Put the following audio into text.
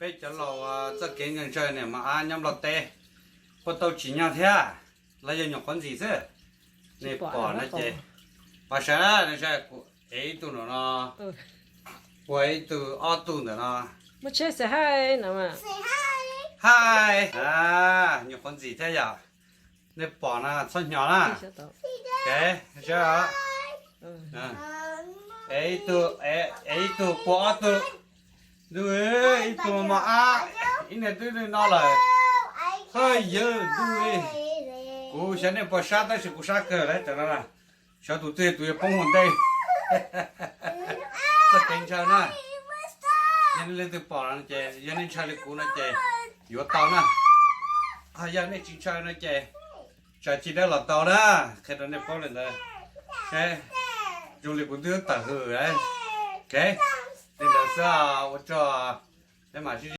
Peb cov laus txoj kev ntshaw ntshaw niam mos ab nyob Nplog teb, puas tau tsim nyog thiab los yog nyuam qhuav ntxim xwb? Nej pom no ces, pom sawv, ev ib tug ntawm no, puag ib tug ob tug ntawm no. Haij, nyuam qhuav ntxim thiab yom. Nej pom no txhob hnyo na. Ev ib tug, ev ib tug puag ob tug. Ntuj, ib tug mos ab, ib niag twb li no lawm. Haj yawm ntuj, kuv xyov nej puas sab tab sis kuv sab kawg lawm cov no. Xyov tus twg tus yuav poob ua ntej. Txoj kev ntshaw na, yog nej leej twg pom no ces yog nej ntshaw li kuv no ces yuav tau na. Ho yog nej tsis ntshaw no ces tsam tsis dawb los tau na. Qhia rau nej paub li ntawd, seb zoo li kuv twb tawm hws. Ok, li ntawd xwb, ua tsaug, peb mam sib